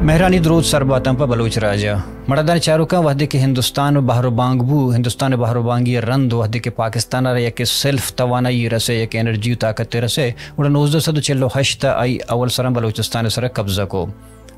مہرانی دروت سر باتاں پہ بلوچ راج ءَ۔ مڑدان چاروکاں، وہدے کہ ہندوستان ءِ بہر ءُ بانگ بو، ہندوستان ءِ بہر ءُ بانگی ءِ رند، وہدے کہ پاکستان ءَ را یک سیلف توانائی رسے، یک انرجی ءُ طاقت رسے، گڑا نوزدہ سد ءُ چل ءُ ہشت ءَ آئی اول سراں بلوچستان ءِ سرا قبضہ کو۔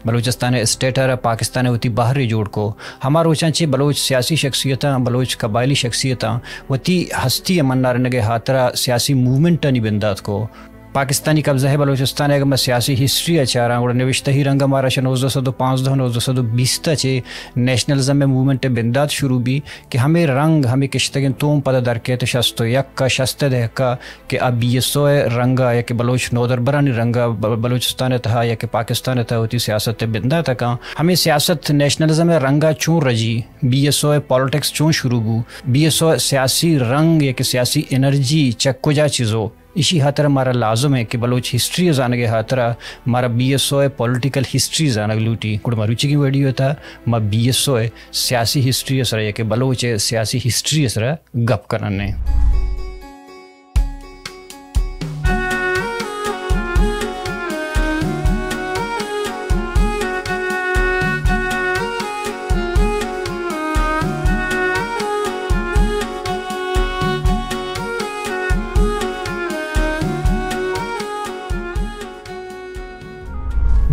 بلوچستان ءِ اسٹیٹ ءَ را پاکستان ءِ وتی بہرے جوڑ کو۔ ہما روچاں چہ بلوچ سیاسی شخصیتاں، بلوچ قبائلی شخصیتاں وتی ہستی ءِ منارینگ ءِ ہاترا سیاسی موومنٹانی بندات کو۔ پاکستانی قبضہ ءِ بلوچستان ءِ اگاں ما سیاسی ہسٹری ءَ چاراں، گڑا نوشتہی رنگ ءَ مارا شہ نوزدہ سد ءُ پانزدہ، نوزدہ سد ءُ بیست ءَ چہ نیشنلزم ءِ موومنٹ ءِ بندات شروع بی کہ ہمے رنگ، ہمے کشتگیں توم پدا در کیت شست ءُ یک ءَ، شست ءِ دہک ءَ کہ آ بی ایس او ءِ رنگ ءَ یا کہ بلوچ نودربرانی رنگ ءَ ب-، بلوچستان ءِ تہا یا کہ پاکستان ءِ تہا وتی سیاست ءِ بندات ءَ کاں۔ ہمے سیاست نیشنلزم ءِ رنگ ءَ چون رجی، بی ایس او ءِ پالیٹکس چون شروع بو، بی ایس او ءِ سیاسی رنگ یا کہ سیاسی انرجی چہ کجا چہ زو، ایشی ہاترا مارا لازم ایں کہ بلوچ ہسٹری ءِ زانگ ءِ ہاترا مارا بی ایس او ءِ پولیٹیکل ہسٹری زانگ لوٹی۔ گڑا مروچیگیں ویڈیو ءِ تہا ما بی ایس او ءِ سیاسی ہسٹری ءِ سرا یا کہ بلوچ ءِ سیاسی ہسٹری ءِ سرا گپ کنن ایں۔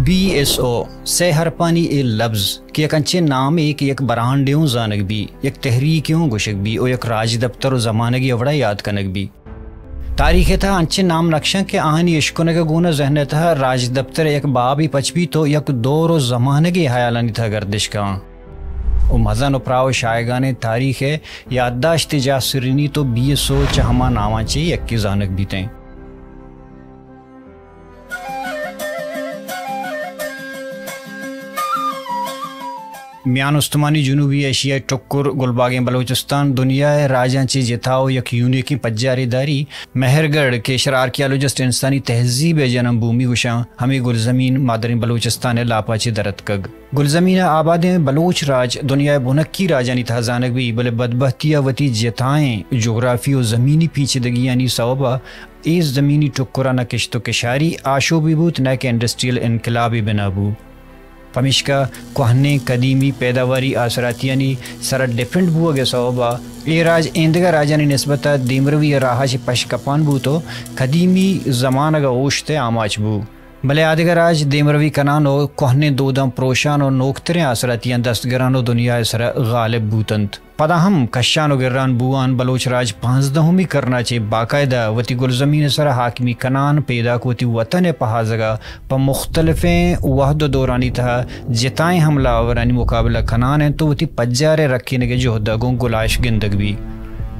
بی ایس او، سئے حرپانی اے لبز کہ یک انچیں نامے کہ یک برانڈے اوں زانگ بی، یک تحریکے اوں گوشگ بی ءُ یک راجدپتر ءُ زمانگے ءِ وڑا یات کنگ بی۔ تاریخ ءِ تہا انچیں نام نقشاں کہ آہانی اشکنگ ءَ گون ءَ ذہن ءِ تہا راجدپتر ءِ یک بابے پچ بیت ءُ یک دور ءُ زمانگے ہیالانی تہا گردش کاں ءُ مزن ءُ پراہ ءُ شایگانیں تاریخ ءِ یادداشت ءِ جاہ سرینیت ءُ بی ایس او چہ ہما ناماں چہ یکے زانگ بیتیں۔ میان استمانی جنوبی ایشیائی ٹکر گلباگیں بلوچستان دنیا ءِ راجاں چہ جتا ءُ یک یونیکیں پجارے داری۔ مہرگڑھ کہ ایشرا آرکیالوجسٹ انسانی تہذیب ءِ جنم بھومی گوشاں، ہمے گلزمین مادریں بلوچستان ءِ لاپا چہ در اتکگ۔ گلزمین ءَ آبادیں بلوچ راج دنیا ءِ بنکی راجانی تہا زانگ بی، بلے بدبہتی ءَ وتی جتائیں جغرافی ءُ زمینی پیچیدگیانی سوب ءَ اے زمینی ٹکر ءَ نہ کشت ءُ کشاری آشوبے بوت، نہ کہ انڈسٹریل انقلابے بنا بو۔ پمیشکا کوہنیں قدیمی پیداواری آسراتیانی سرا ڈیپنڈ بوگ ءِ سوب ءَ اے راج ایندگہ راجانی نسبت ءَ دیمروی ءِ راہ ءَ چہ پشکپان بوت ءُ قدیمی زمانگ ءَ اوشت ءِ آماچ بو۔ بلے آدگہ راج دیمروی کنان ءُ کوہنیں دوداں پروشان ءُ نوکتریں آسراتیاں دست گران ءُ دنیا ءِ سرا غالب بوت انت۔ پدا ہم کشان ءُ گران بوان بلوچ راج پانزدہمی کرن ءَ چہ باقاعدہ وتی گلزمین ءِ سرا حاکمی کنان، پیداک وتی وطن ءِ پہازگ ءَ پہ مختلفیں وہد ءُ دورانی تہا جتائیں حملہ آورانی مقابلہ کنان انت ءُ وتی پجار ءِ رکینگ ءِ جہد ءَ گوں گلائش گندگ بی۔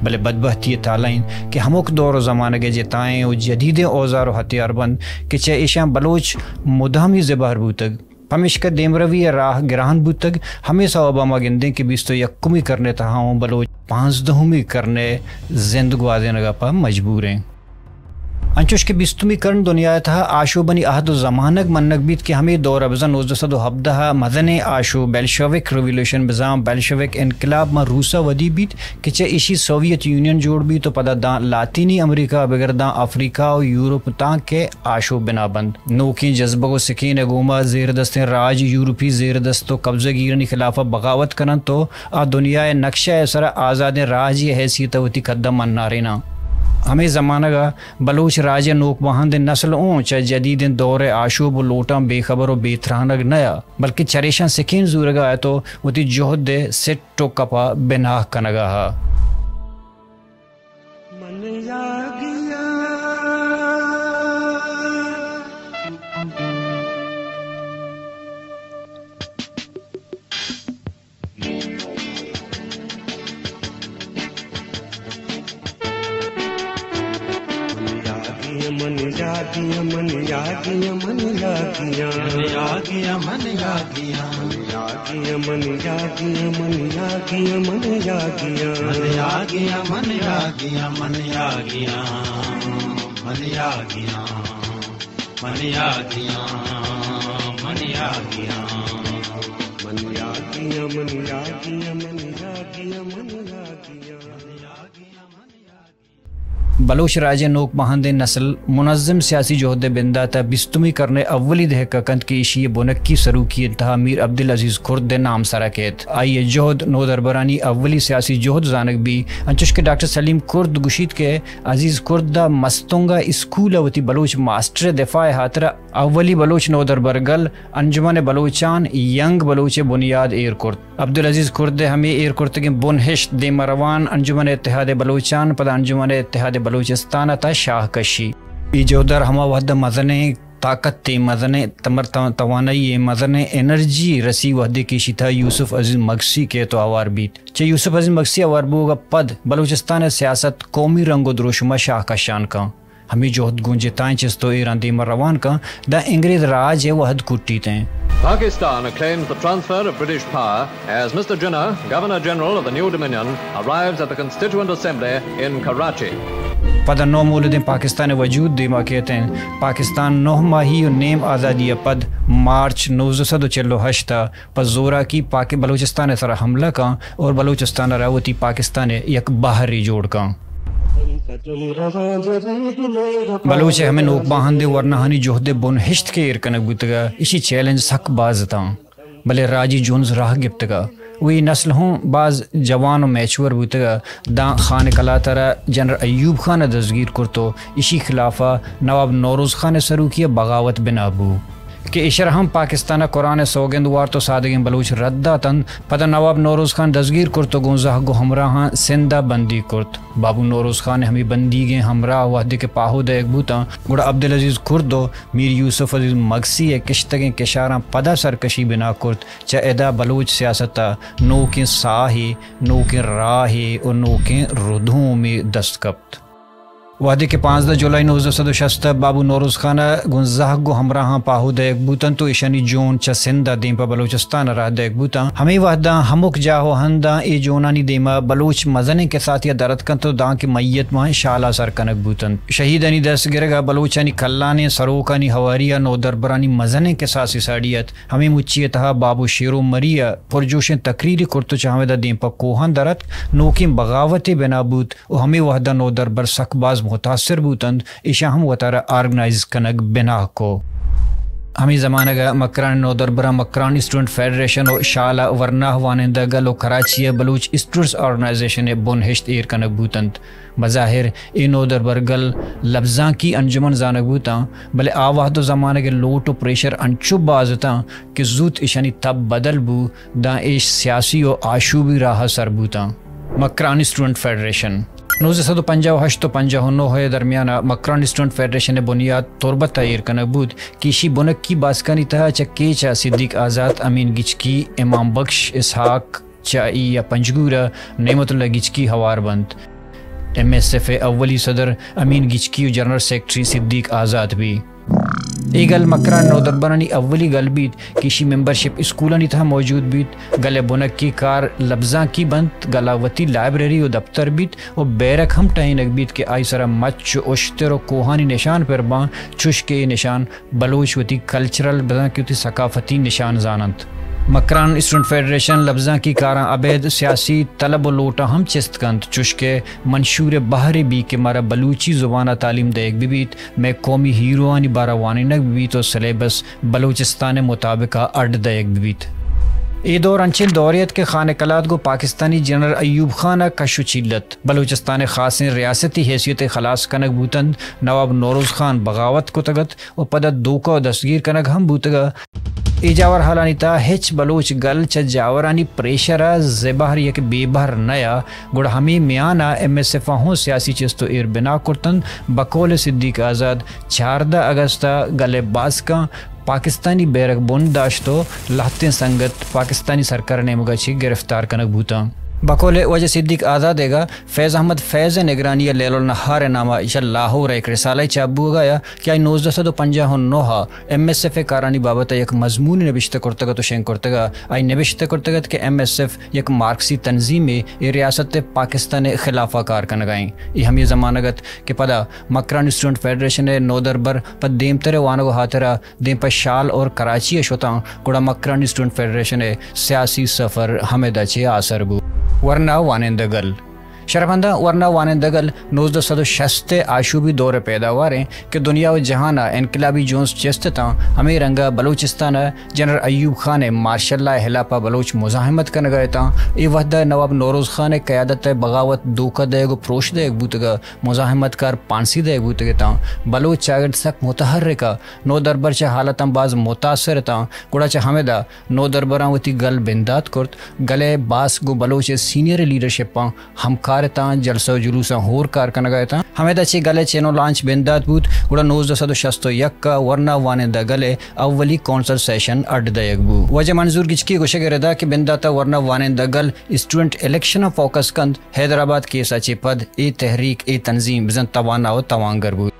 بلے بدبہتی ءِ تالہ انت کہ ہمک دور ءُ زمانگ ءِ جتائیں ءُ جدیدیں اوزار ءُ ہتھیار بند کہ چہ ایشاں بلوچ مدامی زبہر بوتگ۔ پمیشکا دیمروی ءِ راہ گران بوتگ۔ ہمے سوب ءَ ما گندیں کہ بیست ءُ یکمی کرن ءِ تہا اوں بلوچ پانزدہمی کرن ءِ زند گوازینگ ءَ پہ مجبور ایں۔ انچوش کہ بیستمی کرن دنیا ءِ تہا آشوبانی عہد ءُ زمانگ منگ بیت کہ ہمے دور ءَ بزاں نوزدہ سد ءُ ہبدہ ءَ مزنیں آشوب، بیلشوک ریولوشن، بزاں بیلشوک انقلاب، ماں روس ءَ ودی بیت کہ چہ ایشی سوویت یونین جوڑ بیت ءُ پدا داں لاطینی امریکہ ءَ بگر داں افریقہ ءُ یورپ تاں کہ آشوب بنا بنت۔ نوکیں جذبگ ءُ سکین ءِ گوما زیردستیں راج یورپی زیردست ءُ قبضہ گیرانی خلاف ءَ بغاوت کن انت ءُ آ دنیا ءِ نقشہ ءِ سرا آزادیں راجے ءِ حیثیت ءَ وتی قد ءَ مناریناں۔ ہمے زمانگ ءَ بلوچ راج ءِ نوک بہندیں نسل اوں چہ جدیدیں دور ءِ آشوب ءُ لوٹاں بے خبر ءُ بے ترانگ نہ ات، بلکیں چریشاں سکین زورگ ءَ ات ءُ وتی جہد ءِ سٹ ءُ کپ ءَ بناہ کنگ ءَ ات۔ من یاگیاں، من یاگیاں، من یاگیاں، من یاگیاں، من یاگیاں۔ من یاگیاں، من یاگیاں۔ من یاگیاں، من یاگیاں، من یاگیاں، من یاگیاں۔ من یاگیاں، من یاگیاں، من یاگیاں۔ من یاگیاں، من یاگیاں، من یاگیاں۔ من یاگیاں، من یاگیاں، من یاگیاں، من یاگیاں۔ بلوچ راج ءِ نوک باہندیں نسل منظم سیاسی جہد ءِ بندات ءَ بیستمی کرن ءِ اولی دہک ءَ کنت کہ ایشی ءِ بنکی سروکی ءِ تہا میر عبدالعزیز کرد ءِ نام سر ءَ کیت۔ آئی ءِ جہد نودربرانی اولی سیاسی جہد زانگ بی، انچوش کہ ڈاکٹر سلیم کرد گوشیت کہ عزیز کرد ءَ مستونگ ءَ اسکول ءَ وتی بلوچ ماسٹر ءِ دفاع ءِ ہاترا اولی بلوچ نودربر گل انجمن بلوچان ینگ بلوچ ءِ بنیاد ایر کرت۔ عبدالعزیز کرد ءِ ہمے ایر کرتگیں بنہشت دیما روان انجمن اتحاد بلوچان، پدا انجمن اتحاد بلوچستان ءِ تہا شاہ کشی۔ اے جہد ءَ ہما وہد ءَ مزنیں طاقت ءِ، مزنیں تمر-، تو-، توانائی ءِ، مزنیں انرجی رسی وہدے کہ ایشی تہا یوسف عزیز مگسی کیت ءُ ہوار بیت۔ چہ یوسف عزیز مگسی ہوار بوگ ءَ پد بلوچستان ءِ سیاست قومی رنگ ءُ دروشم ءَ شاہ کشان کن۔ ہمے جہد گوں جتائیں چست ءُ ایراں دیما روان کن، داں انگریز راج ءِ وہد کٹیت ایں۔ Pakistan claims the transfer of British power as Mister Jinnah, Governor General of the New Dominion, arrives at the Constituent Assembly in Karachi. پدا نو مولدیں پاکستان ءِ وجود دیما کیت ایں۔ پاکستان نہ ماہی ءُ نیم آزادی ءَ پد مارچ نوزدہ سد ءُ چل ءُ ہشت ءَ پہ زوراکی پاک بلوچستان ءِ سرا حملہ کن اور بلوچستان ءَ را وتی پاکستان ءِ یک بہرے جوڑ کن۔ بلوچ ءِ ہمے نوک باہندیں ورناہانی جہد ءِ بنہشت کہ ایر کنگ بوتگ ءَ، ایشی چیلنج سک باز اتاں، بلے راجی جنز راہ گپتگ ءَ ءُ اے نسل ہوں باز جوان ءُ میچور بوتگ ءَ۔ داں خان قلات ءَ را جنرل ایوب خان ءَ دزگیر کرت ءُ ایشی خلاف ءَ نواب نوروز خان ءِ سروکی ءَ بغاوت بنا بو۔ کہ ایشرا ہم پاکستان ءَ قرآن ءِ سوگند وارت ءُ سادگیں بلوچ رد داتنت۔ پدا نواب نوروز خان دزگیر کرت ءُ گوں زہگ ءُ ہمراہاں سندھ ءَ بندیگ کرت۔ بابو نوروز خان ءِ ہمے بندیگیں ہمراہ وہدے کہ پاہو دئیگ بوتاں، گڑا عبدالعزیز کرد ءُ میر یوسف عزیز مگسی ءِ کشتگیں کشاراں پدا سرکشی بنا کرت۔ چہ ادا بلوچ سیاست ءَ نوکیں ساہے، نوکیں راہے ءُ نوکیں ردومے دست کپت۔ وہدے کہ پانزدہ جولائی نوزدہ سد ءُ شست ءَ بابو نوروز خان ءَ گوں زہگ ءُ ہمراہاں پاہو دئیگ بوتنت ءُ ایشانی جون چہ سندھ ءَ دیم پہ بلوچستان ءَ راہ دئیگ بوتاں، ہمے وہداں ہمک جاہ ءُ ہنداں اے جونانی دیما بلوچ مزنیں کساتے ءَ در اتکنت ءُ دانکہ میت ماں شال ءَ سر کنگ بوتنت۔ شہیدانی دست گرگ ءَ بلوچانی کلانیں سروکانی ہواری ءَ نودربرانی مزنیں کساسے ساڑی ات۔ ہمے مچی ءِ تہا بابو شیرو مری ءَ پرجوشیں تقریرے کرت ءُ چہ ہمدا دیم پہ کوہاں در اتک، نوکیں بغاوتے بنا بوت۔ ءُ ہمے وہدا نودربر سک باز متاثر بوتنت، ایشاں ہم وتارا آرگنائز کنگ بناہ کو۔ ہمے زمانگ ءَ مکران نودربراں مکران اسٹوڈنٹ فیڈریشن ءُ شال ءَ ورناہ وانندہ گل ءُ کراچی ءَ بلوچ اسٹوڈنٹس آرگنائزیشن ءِ بنہشت ایر کنگ بوتنت۔ بظاہر اے نودربر گل لبزانکی انجمن زانگ بوتاں، بلے آ وہد ءُ زمانگ ءِ لوٹ ءُ پریشر انچو باز اتاں کہ زوت ایشانی تب بدل بو، داں ایش سیاسی ءُ آشوبی راہ ءَ سر بوتاں۔ Makran student federation. نوزدہ سد ءُ پنجاہ ءُ ہشت ءُ پنجاہ ءُ نہ ءِ درمیان ءَ مکران اسٹوڈنٹ فیڈریشن ءِ بنیاد تربت ءَ ایر کنگ بوت کہ ایشی بنکی باسکانی تہا چہ کیچ ءَ صدیق آزات، امین گچکی، امام بخش، اسحاق، چہ آئی ءَ پنجگور ءَ نعمت اللہ گچکی ہوار بنت۔ ایم ایس ایف ءِ اولی صدر امین گچکی ءُ جنرل سیکرٹری صدیق آزات بی۔ اے گل مکران نودربرانی اولی گل بیت کہ ایشی ممبرشپ اسکولانی تہا موجود بیت۔ گل ءِ بنکی کار لبزانکی بنت، گل ءَ وتی لائبریری ءُ دپتر بیت ءُ بیرک ہم ٹہینگ بیت کہ آئی سرا مچ ءُ اشتر ءُ کوہانی نشان پر باں، چوش کہ اے نشان بلوچ وتی کلچرل بزاں کہ وتی ثقافتی نشان زاننت۔ مکران اسٹوڈنٹ فیڈریشن لبزانکی کاراں ابید سیاسی طلب ءُ لوٹاں ہم چست کنت، چوش کہ منشور ءِ بہرے بی کہ مارا بلوچی زبان ءَ تعلیم دئیگ بہ بیت، مئے قومی ہیروانی بارہ ءَ وانینگ بہ بیت ءُ سلیبس بلوچستان ءِ مطابق ءَ اڈ دئیگ بہ بیت۔ اے دور انچیں دورے ات کہ خان قلات گوں پاکستانی جنرل ایوب خان ءَ کش ءُ چیل ات۔ بلوچستان ءِ خاصیں ریاستی حیثیت ءِ خلاص کنگ بوتنت، نواب نوروز خان بغاوت کتگ ات ءُ پدا دھوکہ ءُ دستگیر کنگ ہم بوتگ ءَ۔ اے جاور حالانی تہا ہچ بلوچ گل چہ جاورانی پریشر ءَ زبہر یک بے بہر نیا، گڑا ہمے میان ءَ ایم ایس ایف ءَ ہوں سیاسی چست ءُ ایر بنا کرتنت۔ بقول صدیق آزاد چاردہ اگست ءَ گل ءِ باسکاں پاکستانی بیرک بن داشت ءُ لہتیں سنگت پاکستانی سرکار ءِ نیمگ ءَ چہ گرفتار کنگ بوتاں۔ بقول واجہ صدیق آزاد ئیگ ءَ فیض احمد فیض ءِ نگرانی ءَ لیل النہار ءِ نام ءَ چہ لاہور ءَ یک رسالہ چاپ بوگ ءَ کہ آئی نوزدہ سد ءُ پنجاہ ءُ نہ ءَ ایم ایس ایف ءِ کارانی بابت ءَ یک مضمونے نبشتہ کرتگ ات ءُ شنگ کرتگ ءَ۔ آئی نبشتہ کرتگ ات کہ ایم ایس ایف یک مارکسی تنظیمے، اے ریاست پاکستان ءِ خلاف ءَ کار کنگ ءَ ایں۔ اے ہمے زمانگ ات کہ پدا مکران اسٹوڈنٹ فیڈریشن ءِ نودربر پہ دیمتر ءِ وانگ ءِ ہاترا دیم پہ شال اور کراچی ءَ شتاں، گڑا مکران اسٹوڈنٹ فیڈریشن ءِ سیاسی سفر ہمدا چہ آسر بو۔ ورنا وانندہ گل۔ شرپمنداں، ورنا وانندہ گل نوزدہ سد و شست ءِ آشوبی دور ءِ پیداوار ایں کہ دنیا و جہان ءَ انقلابی جنز چست اتاں، ہمے رنگ ءَ بلوچستان ءَ جنرل ایوب خان ءِ مارشل لا ءِ ہلاپ ءَ بلوچ مزاحمت کنگ ءَ اتاں۔ اے وہد ءَ نواب نوروز خان ءِ قیادت ءِ بغاوت دھوکہ دئیگ و پروش دئیگ بوتگ ءُ مزاحمت کار پانسی دئیگ بوتگ اتاں۔ بلوچ چاگرد سک متحرک ءُ نودربر چہ حالتاں باز متاثر اتاں، گڑا چہ ہمدا نودربراں وتی گل بندات کرت۔ گل ءِ باسک گوں بلوچ ءِ سینئر لیڈرشپاں ہمکار اتاں، جلسہ و جلوساں ہور کار کنگ ءَ اتاں۔ ہمیدا چہ گل ءِ چین و لانچ بندات بوت، گڑا نوزدہ سد و شست و یک ءَ ورنا وانندہ گل ءِ اولی کونسل سیشن اڈ دئیگ بو۔ واجہ منظور گچکی ءِ گوشگ ءِ ردا کہ بندات ءَ ورنا وانندہ گل اسٹوڈنٹ الیکشن ءَ فوکس کنت، حیدرآباد کیس ءَ چہ پد اے تحریک، اے تنظیم بزاں توانا و توانگر بوت۔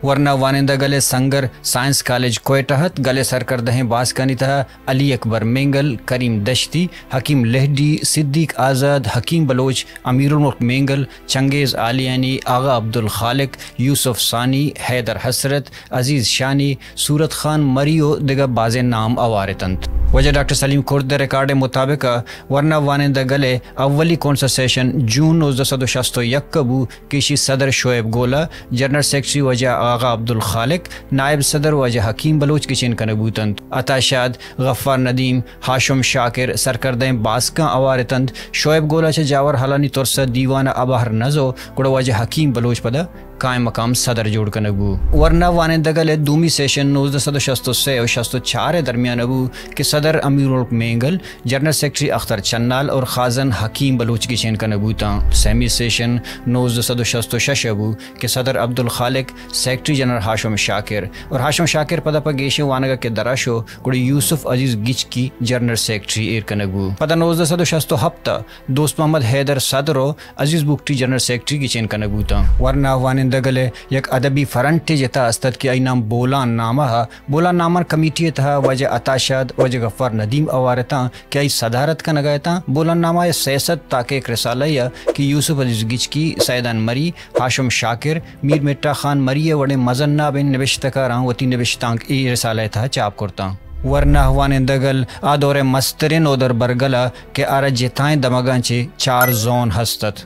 ورنا وانندہ گل ءِ سنگر سائنس کالج کوئٹہ ات۔ گل ءِ سرکردہیں باسکانی تہا علی اکبر مینگل، کریم دشتی، حکیم لہڈی، صدیق آزاد، حکیم بلوچ، امیر الملک مینگل، چنگیز آلیانی، آغا عبدالخالق، یوسف ثانی، حیدر حسرت، عزیز شانی، صورت خان مری و دگہ بازیں نام اوار اتنت۔ واجہ ڈاکٹر سلیم کرد ءِ ریکارڈ ءِ مطابق ءَ ورنا وانندہ گل ءِ اولی کونسل سیشن جون نوزدہ سد و شست و یک ءَ بو کہ ایشی صدر شعیب گولا، جنرل سیکرٹری واجہ آغا عبدالخالق، نائب صدر واجہ حکیم بلوچ گچین کنگ بوتنت۔ عطا شاد، غفار ندیم، ہاشم شاکر سرکردہیں باسکاں اوار اتنت۔ شعیب گولا چہ جاور ہالانی ترس ءَ دیوان ءَ ابہر نہ زو، گڑا واجہ حکیم بلوچ پدا قائم مقام صدر جوڑ کنگ بو۔ ورنا وانندہ گل ءِ دومی سیشن نوزدہ سد و شست و سے و شست و چار ءِ درمیان ءَ بو کہ صدر امیر الملک مینگل، جنرل سیکرٹری اختر چنال اور خازن حکیم بلوچ گچین کنگ بوتاں۔ سیمی سیشن نوزدہ سد و شست و شش ءَ بو کہ صدر عبدالخالق، سیکرٹری جنرل ہاشم شاکر، اور ہاشم شاکر پدا پہ گیشیں وانگ ءَ کہ درا شو، گڑا یوسف عزیز گچکی جنرل سیکرٹری ایر کنگ بو۔ پدا نوزدہ سد و شست و ہپت ءَ دوست محمد حیدر صدر و عزیز بگٹی جنرل سیکرٹری گچین کنگ بوتاں۔ ورنا وانندہ گل ءِ یک ادبی فرنٹے جتا است ات کہ آئی نام بولان نامہ ءَ۔ بولان نامہ کمیٹی ءِ تہا واجہ عطا شاد، واجہ غفار ندیم اوار اتاں کہ آئی صدارت کنگ ءَ اتاں۔ بولان نامہ ءِ سئے سد تاکیک رسالہ ءَ کہ یوسف عزیز گچکی، سیدان مری، ہاشم شاکر، میر مٹھا خان مری ءِ وڑیں مزن نابیں نبشتہ کاراں وتی نبشتانک اے رسالہ ءِ تہا چاپ کرتاں۔ ورنا وانندہ گل آ دور ءِ مستریں نودربر گل ءَ کہ آرا جتائیں دمگاں چہ چار زون ہست ات۔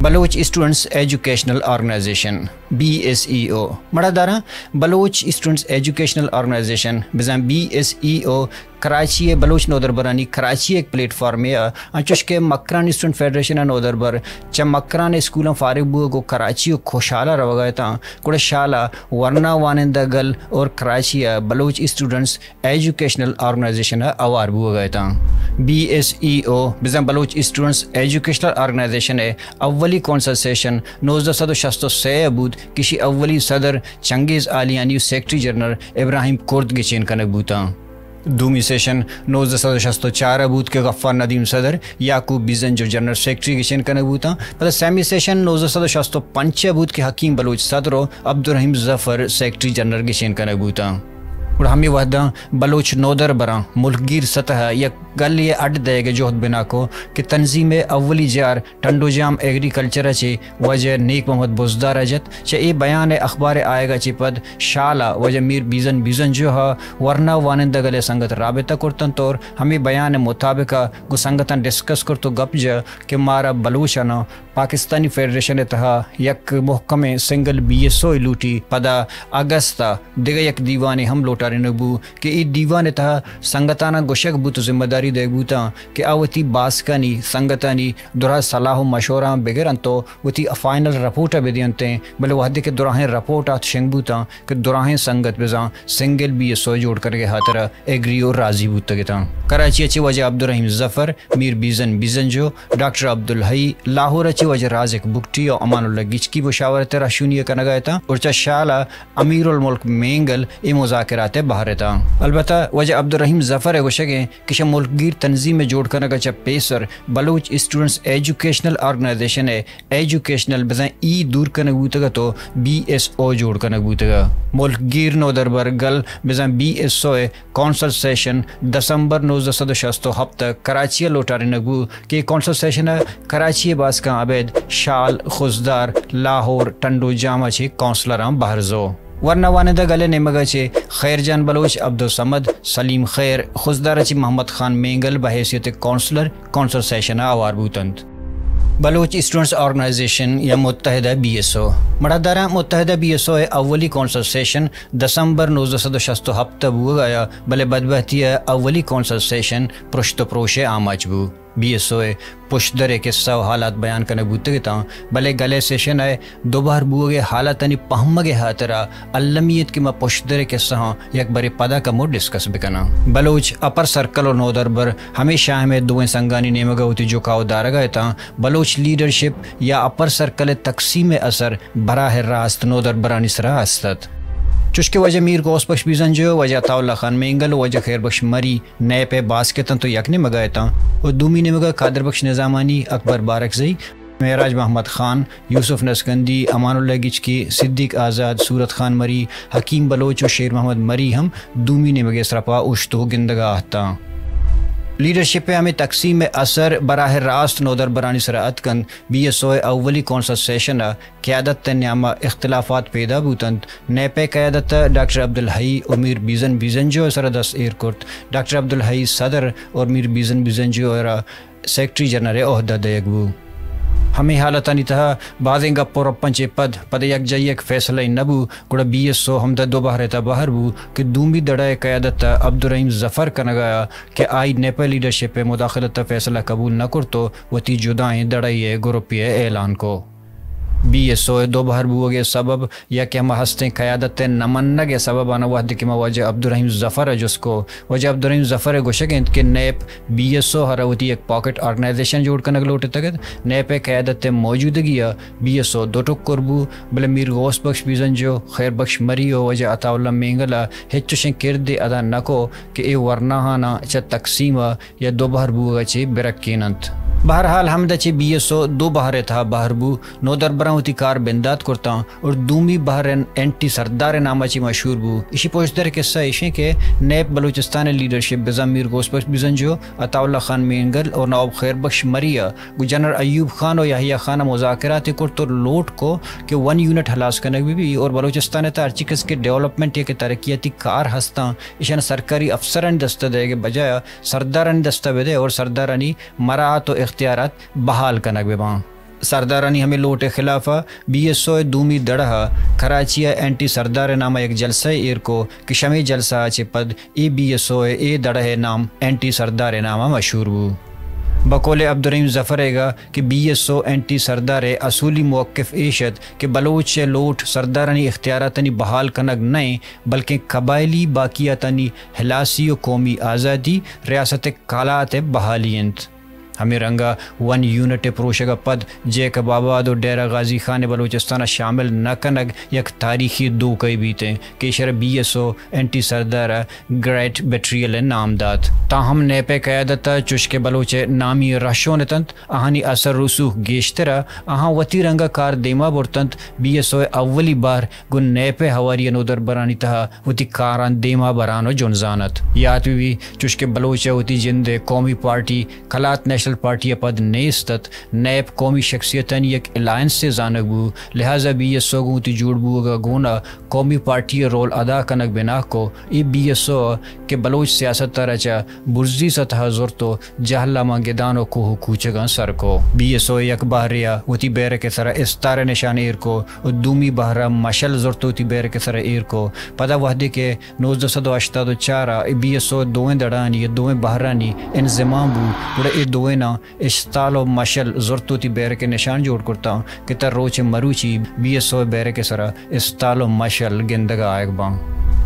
Baloch students educational organisation, B S E O. مڑاداراں، بلوچ اسٹوڈنٹس ایجوکیشنل آرگنائزیشن بزاں B S E O Karachi ءِ بلوچ نودربرانی کراچی ءِ یک پلیٹ فارمے ءَ، انچوش کہ مکران اسٹوڈنٹ فیڈریشن ءِ نودربر چہ مکران ءِ اسکولاں فارغ بوگ ءُ کراچی ءُ شال ءَ روگ ءَ اتاں، گڑا شال ءَ ورنا وانندہ گل اور کراچی ءِ بلوچ اسٹوڈنٹس ایجوکیشنل آرگنائزیشن ءَ اوار بوگ ءَ اتاں۔ بی ایس ای او بزاں بلوچ اسٹوڈنٹس ایجوکیشنل آرگنائزیشن ءِ اولی کونسل سیشن نوزدہ سد و شست و سے ءَ بوت کہ ایشی اولی صدر چنگیز آلیانی ءُ سیکرٹری جنرل ابراہیم کرد گچین کنگ بوتاں۔ دومی سیشن نوزدہ سد و شست و چار ءَ بوت کہ غفار ندیم صدر، یعقوب بیزنجو جنرل سیکرٹری گچین کنگ بوتاں۔ پدا سیمی سیشن نوزدہ سد و شست و پنچ ءَ بوت کہ حکیم بلوچ صدر ءُ عبدالرحیم ظفر سیکرٹری جنرل گچین کنگ بوتاں۔ گڑا ہمے وہداں بلوچ نودربراں ملکگیر سطح ءَ یک گلے ءِ اڈ دئیگ ءِ جہد بنا کو کہ تنظیم ءِ اولی جار ٹنڈو جام ایگریکلچر ءَ چہ واجہ نیک محمد بزدار ءَ جت۔ چہ اے بیان ءِ اخبار ءِ آیگ ءَ چہ پد شال ءَ واجہ میر بیزن بیزنجو ءَ ورنا وانندہ گل ءِ سنگت رابطہ کرتنت اور ہمے بیان ءِ مطابق ءَ گوں سنگتاں ڈسکس کرت ءُ گپ جت کہ مارا بلوچاناں پاکستانی فیڈریشن ءِ تہا یک مہکمیں سنگل بی ایس او لوٹی۔ پدا اگست ءَ دگہ یک دیوانے ہم لوٹارینگ بو کہ اے دیوان ءِ تہا سنگتاناں گوشگ بوت ءُ ذمہ داری دئیگ بوتاں کہ آ وتی باسکانی، سنگتانی درا صلاح ءُ مشوراں بگر انت ءُ وتی فائنل رپورٹ ءَ بدینتیں، بلے وہدے کہ دراہیں رپورٹ آت شنگ بوتاں کہ دراہیں سنگت بزاں سنگل بی ایس او جوڑ کنگ ءِ ہاترا ایگری ءُ راضی بوتگ اتاں۔ کراچی ءَ چہ واجہ عبدالرحیم ظفر، میر بیزن بیزنجو، ڈاکٹر عبدالحی، لاہور ءَ چہ واجہ رازق بگٹی ءُ امان اللہ گچکی مشاورت ءِ رہشونی ءَ کنگ ءَ اتاں اور چہ شال ءَ امیر الملک مینگل اے مذاکرات ءِ بہر اتاں۔ البتہ واجہ عبدالرحیم ظفر ءِ گوشگ انت کہ شہ ملکگیر تنظیم ءِ جوڑ کنگ ءَ چہ پیسر بلوچ اسٹوڈنٹس ایجوکیشنل آرگنائزیشن ءِ ایجوکیشنل بزاں ای دور کنگ بوتگ ات ءُ بی ایس او جوڑ کنگ بوتگ ات۔ ملکگیر نودربر گل بزاں بی ایس او ءِ کونسل سیشن دسمبر نوزدہ سد و شست و ہپت ءَ کراچی ءَ لوٹارینگ بو کہ کونسل سیشن ءَ کراچی ءِ باسکاں ابید شال، خضدار، لاہور، ٹنڈو جام ءَ چہ کونسلراں بہر زو۔ ورنا وانندہ گل ءِ نیمگ ءَ چہ خیر جان بلوچ، عبدالصمد، سلیم خیر، خضدار ءَ چہ محمد خان مینگل بحیثیت کونسلر کونسل سیشن ءَ ہوار بوتنت۔ بلوچ اسٹوڈنٹس آرگنائزیشن یا متحدہ بی ایس او۔ مڑاداراں، متحدہ بی ایس او ءِ اولی کونسل سیشن دسمبر نوزدہ سد و شست و ہپت ءَ بوگ ءَ آیا، بلے بدبہتی ءَ اولی کونسل سیشن پرشت و پروش ءِ آماچ بو۔ بی ایس او ءِ پشدر ءِ قصہ و حالات بیان کنگ بوتگ اتاں، بلے گل ءِ سیشن ءِ دوبہر بوگ ءِ حالاتانی پہمگ ءِ ہاترا المی انت کہ ما پشدر ءِ قصہاں یک برے پدا کمو ڈسکس بکناں۔ بلوچ اپر سرکل و نودربر ہمے شاہمے دوئیں سنگانی نیمگ ءَ وتی جھکاؤ دارگ ءَ اتاں۔ بلوچ لیڈرشپ یا اپر سرکل ءِ تقسیم ءِ اثر براہ راست نودربرانی سرا است ات۔ چوشکہ واجہ میر غوث بخش بیزنجو، واجہ عطا اللہ خان مینگل و واجہ خیر بخش مری نیپ ءِ باسک اتنت و یک نیمگ ءَ اتاں و دومی نیمگ ءَ قادر بخش نظامانی، اکبر بارکزئی، معراج محمد خان، یوسف نسکندی، امان اللہ گچکی، صدیق آزاد، صورت خان مری، حکیم بلوچ و شیر محمد مری ہم دومی نیمگ ءِ سرپا اوشتو گندگ ءَ اتاں۔ لیڈرشپ ءِ ہمے تقسیم ءِ اثر براہ راست نودربرانی سرا اتک انت۔ بی ایس او ءِ اولی کونسل سیشن ءَ قیادت ءِ نیام ءَ اختلافات پیدا بوت انت۔ نیپ ءِ قیادت ءَ ڈاکٹر عبدالحئی و میر بیزن بیزنجو ءِ سرا دست ایر کرت۔ ڈاکٹر عبدالحئی صدر اور میر بیزن بیزنجو ءَ را سیکرٹری جنرل ءِ عہدہ دئیگ بو۔ ہمے حالتانی تہا بازیں گپ و رپاں چہ پد، پد یک جائی یک فیصلہ نہ بو، گڑا بی ایس او ہمدا دو بہر ءِ تہا بہر بو کہ دومی دڑا ءِ قیادت ءَ عبدالرحیم ظفر کنگ ءَ آ کہ آئی نیپ ءِ لیڈرشپ ءِ مداخلت ءِ فیصلہ قبول نہ کرت و وتی جدائیں دڑائی ءِ گروپے ءِ اعلان کو۔ بی ایس او ءِ دو بہر بوگ ءِ سبب یا کہ ہما ہستیں قیادت ءِ نہ منگ ءِ سبب آناں وہدے کہ ما واجہ عبدالرحیم ظفر ءَ جست کو، واجہ عبدالرحیم ظفر ءِ گوشگ انت کہ نیپ بی ایس او ءَ را وتی یک پاکٹ آرگنائزیشن جوڑ کنگ لوٹتگ ات۔ نیپ ءِ قیادت ءِ موجودگی ءَ بی ایس او دو ٹکر بو، بلے میر غوث بخش بیزنجو، خیر بخش مری و واجہ عطا اللہ مینگل ءَ ہچ چشیں کردے ادا نہ کو کہ اے ورناہاناں چہ تقسیم ءَ یا دو بہر بوگ ءَ چہ برکین انت۔ بہرحال، ہمدا چہ بی ایس او دو بہر ءِ تہا بہر بو، نودربراں وتی کار بندات کرتاں اور دومی بہر اینٹی سردار ءِ نام ءَ چہ مشہور بو۔ ایشی پشدر قصہ ایش انت کہ نیپ بلوچستان ءِ لیڈرشپ بزاں میر غوث بخش بزنجو، عطا اللہ خان مینگل اور نواب خیر بخش مری ءَ گوں جنرل ایوب خان و یحییٰ خان ءَ مذاکرات کرت اور لوٹ کو کہ ون یونٹ ہلاس کنگ بہ بی اور بلوچستان ءِ تہا ہرچی کس کہ ڈیولپمنٹ یا کہ ترقیاتی کار ہستاں، ایشان سرکاری افسرانی دست ءَ دئیگ ءِ بجایا سردارانی دست ءَ بدے اور سردارانی مراعات و اختیارات بحال کنگ بہ باں۔ سردارانی ہمے لوٹ ءِ خلاف ءَ بی ایس او ءِ دومی دڑہ ءَ کراچی ءَ اینٹی سردار ءِ نام ءَ یک جلسہ ءَ ایر کو کہ شمے جلسہ ءَ چہ پد اے بی ایس او ءِ اے دڑہ ءِ نام اینٹی سردار ءِ نام ءَ مشہور بو۔ بقول عبدالرحیم ظفر ءِ گا کہ بی ایس او اینٹی سردار ءِ اصولی موقف ایش ات کہ بلوچ ءِ لوٹ سردارانی اختیاراتانی بحال کنگ نہ انت، بلکیں قبائلی باقیاتانی ہلاسی و قومی آزادی، ریاست ءِ کلات ءِ بحالی انت۔ ہمے رنگ ءَ ون یونٹ ءِ پروشگ ءَ پد جیکب آباد و ڈیرہ غازی خان ءِ بلوچستان ءَ شامل نہ کنگ یک تاریخی دھوکہ بیت انت کہ ایشرا بی ایس او اینٹی سردار ءَ گریٹ بیٹریل ءِ نام دات۔ تاہم نیپ ءِ قیادت ءَ چوشکہ بلوچ ءِ نامی رہشون اتنت، آہانی اثر رسوخ گیشتر ءَ، آہاں وتی رنگ ءَ کار دیما برتنت۔ بی ایس او ءِ اولی بہر گوں نیپ ءِ ہواری ءَ نودربرانی تہا وتی کاراں دیما بران و جنزان ات۔ یات بہ بی، چوشکہ بلوچ ءَ وتی جند ءِ قومی پارٹی کلات نیشنل پارٹی ءَ پد نیست ات، نیپ قومی شخصیتانی یک الائنسے زانگ بو، لہذا بی ایس او گوں وتی جوڑ بوگ ءَ گون ءَ قومی پارٹی ءِ رول ادا کنگ بنا کو۔ اے بی ایس او کہ بلوچ سیاست ءَ را چہ برزی سطح ءَ زرت و جہل ءَ ماں گدان و کوہ و کوچگاں سر کو۔ بی ایس او یک بہرے ءَ وتی بیرک ءِ سرا استار ءِ نشان ایر کو و دومی بہر ءَ مشل زرت و وتی بیرک ءِ سرا ایر کو۔ پدا وہدے کہ نوزدہ سد و ہشتاد و چار ءَ بی ایس او دوئیں دڑانی یا دوئیں بہرانی انضمام بو، گڑا اے دوئیناں استال و مشل زرت وتی بیرک ءِ نشان جوڑ کرتاں کہ تاں روچ مروچی بی ایس او بیرک ءِ سرا استال و مشل گندگ ءَ آیگ باں۔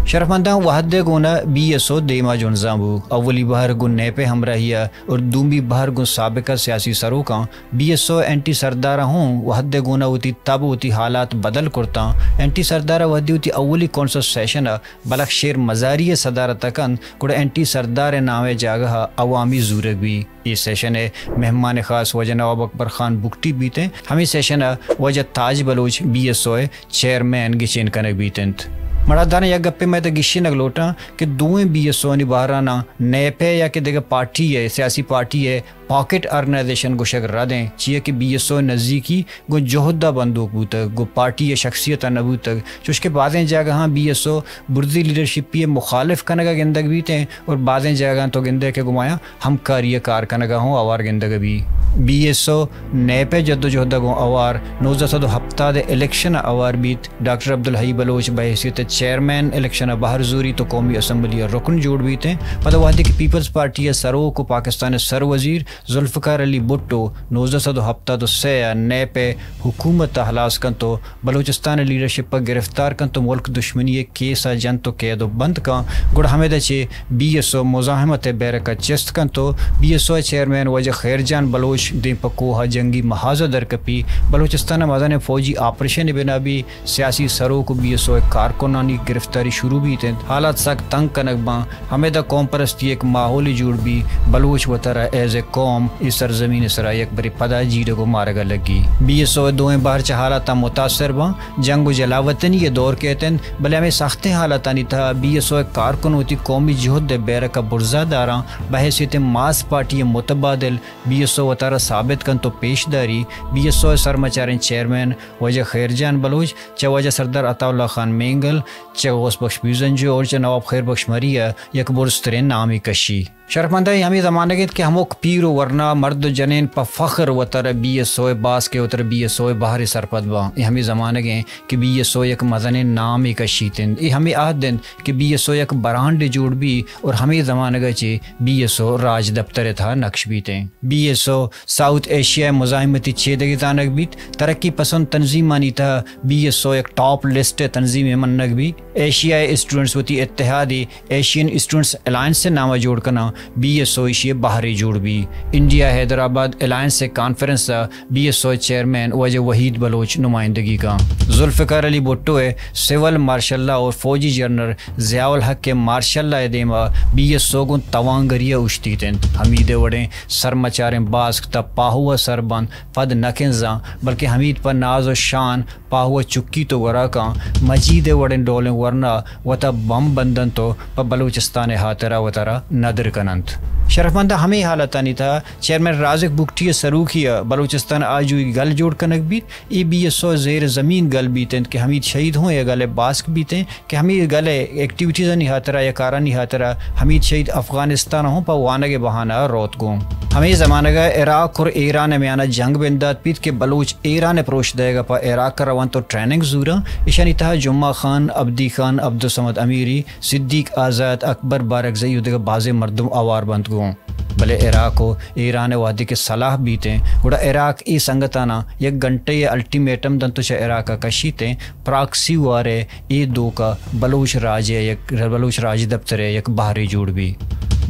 شرفمنداں، وہد ءِ گون ءَ بی ایس او دیما جنزان بو۔ اولی بہر گوں نیپ ءِ ہمراہی ءَ اور دومی بہر گوں سابقہ سیاسی سروکاں۔ بی ایس او اینٹی سردار ءَ ہوں وہد ءِ گون ءَ وتی تب، وتی حالات بدل کرتاں۔ اینٹی سردار ءَ وہدے وتی اولی کونسل سیشن ءَ بلخ شیر مزاری ءِ صدارت ءَ کنت، گڑا اینٹی سردار ءِ نام ءِ جاگہ ءَ عوامی زورگ بی۔ اے سیشن ءِ مہمان خاص واجہ نواب اکبر خان بگٹی بیت انت۔ ہمے سیشن ءَ واجہ تاج بلوچ بی ایس او ءِ چیئرمین گچین کنگ بیت انت۔ مڑاداراں، یک گپے من ادا گیشینگ لوٹاں کہ دوئیں بی ایس او آنی بہراناں، نیپ ءِ یا کہ دگہ پارٹی ءِ، سیاسی پارٹی ءِ پاکٹ آرگنائزیشن گوشگ رد انت، چیا کہ بی ایس او ءِ نزیکی گوں جہد ءَ بندوک بوتگ، گوں پارٹی ءِ شخصیت ءَ نہ بوتگ، چوشکہ بازیں جاگہاں بی ایس او برزی لیڈرشپی ءِ مخالف کنگ ءَ گندگ بیت انت اور بازیں جاگہاں تو گندئے کہ گوں آیاں ہمکاری ءِ کار کنگ ءَ ہوں ہوار گندگ بی۔ بی ایس او نیپ ءِ جدوجہد ءَ گوں اوار نوزدہ سد و ہپتاد ءِ الیکشن ءَ اوار بیت۔ ڈاکٹر عبدالحی بلوچ بحیثیت چیئرمین الیکشن ءَ بہر زوریت و قومی اسمبلی ءِ رکن جوڑ بیت ایں۔ پدا وہدے کہ پیپلز پارٹی ءِ سروک و پاکستان ءِ سر وزیر ذوالفقار علی بھٹو نوزدہ سد و ہپتاد و سے ءَ نیپ ءِ حکومت ءَ ہلاس کنت و بلوچستان ءِ لیڈرشپ ءَ گرفتار کنت و ملک دشمنی ءِ کیس ءَ جنت و قید و بند کن، گڑا ہمدا چہ بی ایس او مزاحمت ءِ بیرک ءَ چست کنت و بی ایس او ءِ چیئرمین واجہ خیر جان بلوچ دیم پہ کوہ ءَ جنگی محاذ ءَ درکپی۔ بلوچستان ءَ مزنیں فوجی آپریشنے بنا بی، سیاسی سروک و بی ایس او ءِ کارکنانی گرفتاری شروع بیت انت۔ حالات سک تنگ کنگ باں۔ ہمدا قوم پرستی ءِ یک ماحولے جوڑ بی، بلوچ وتارا ایز اے قوم اے سرزمین ءِ سرا یک برے پدا جیڑگ و مارگ ءَ لگی۔ بی ایس او ءِ دوئیں بہر چہ حالاتاں متاثر باں، جنگ و جلاوطنی ءِ دور کیت انت، بلے ہمے سختیں حالاتانی تہا بی ایس او ءِ کارکن وتی قومی جہد ءِ بیرک ءَ برزا داراں، بحیثیت ماس پارٹی ءِ متبادل بی ایس او وتارا ثابت کنت و پیش داری۔ بی ایس او ءِ سرمچاریں چیئرمین واجہ خیر جان بلوچ چہ واجہ سردار عطا اللہ خان مینگل، چہ غوث بخش بزنجو اور چہ نواب خیر بخش مری ءَ یک برزتریں نامے کشی۔ شرفمنداں، اے ہمے زمانگ انت کہ ہمک پیر و ورنا، مرد و جنین پہ فخر وتارا بی ایس او ءِ باسک ءَ وتارا بی ایس او ءِ بہر ءَ سرپد باں۔ اے ہمے زمانگ انت کہ بی ایس او یک مزنیں نامے کشیت انت۔ اے ہمے عہد انت کہ بی ایس او یک برانڈے جوڑ بی اور ہمے زمانگ ءَ چہ بی ایس او راجدپتر ءِ تہا نقش بیت انت۔ Be S O south Asia ءِ مزاحمتی چیدگے زانگ بیت۔ ترقی پسند تنظیمانی تہا بی ایس او یک ٹاپ لسٹ ءِ تنظیمے منگ بیت۔ ایشیا ءِ اسٹوڈنٹس وتی اتحادے ایشین اسٹوڈنٹس الائنس ءِ نام ءَ جوڑ کناں، بی ایس او ایشی ءِ بہرے جوڑ بی۔ انڈیا حیدرآباد الائنس ءِ کانفرنس ءَ بی ایس او ءِ چیئرمین واجہ وحید بلوچ نمائندگی کاں۔ ذوالفقار علی بھٹو ءِ سول مارشل لا اور فوجی جنرل ضیاء الحق ءِ مارشل لا ءِ دیما بی ایس او گوں توانگری ءَ اوشتیت انت۔ ہمید ءِ وڑیں سرمچاریں باسک تہ پاہو ءَ سر بنت، پد نہ کنزاں، بلکیں ہمید پہ ناز و شان پاہو ءَ چکیت و گورا کاں، مجید ءِ وڑیں ڈولیں ورنا وتا بمب بندنت و پہ بلوچستان ءِ ہاترا وتارا ندر کننت۔ شرفمنداں، ہمے حالتانی تہا چیئرمین رازق بگٹی ءِ سروکی ءَ بلوچستان آجوئی گل جوڑ کنگ بیت۔ اے بی ایس او ءِ زیر زمین گل بیت انت کہ حمید شہید ہوں اے گل ءِ باسک بیت انت کہ ہمے گل ءِ ایکٹیویٹیزانی ہاترا یا کارانی ہاترا حمید شہید افغانستان ءَ ہوں پہ وانگ ءِ بہانہ ءَ روت گوں۔ ہمے زمانگ ءَ عراق اور ایران ءِ میان ءَ جنگ بندات بیت کہ بلوچ ایران ءِ پروش دئیگ ءَ پہ عراق ءَ رونت و ٹریننگ زوراں۔ ایشانی تہا جمعہ خان، عبدی خان، عبدالصمد امیری، صدیق آزاد، اکبر بارکزئی و دگہ بازیں مردم ہوار بنت گوں۔ بلے عراق و ایران ءِ وہدے کہ سلاہ بیت انت، گڑا عراق اے سنگتاناں یک گھنٹہ ءِ الٹیمیٹم دنت و چہ عراق ءَ کشیت انت، پراکسی وار ءَ اے دوک ءَ بلوچ راج ءِ یک، بلوچ راجدپتر ءِ یک بہرے جوڑ بی۔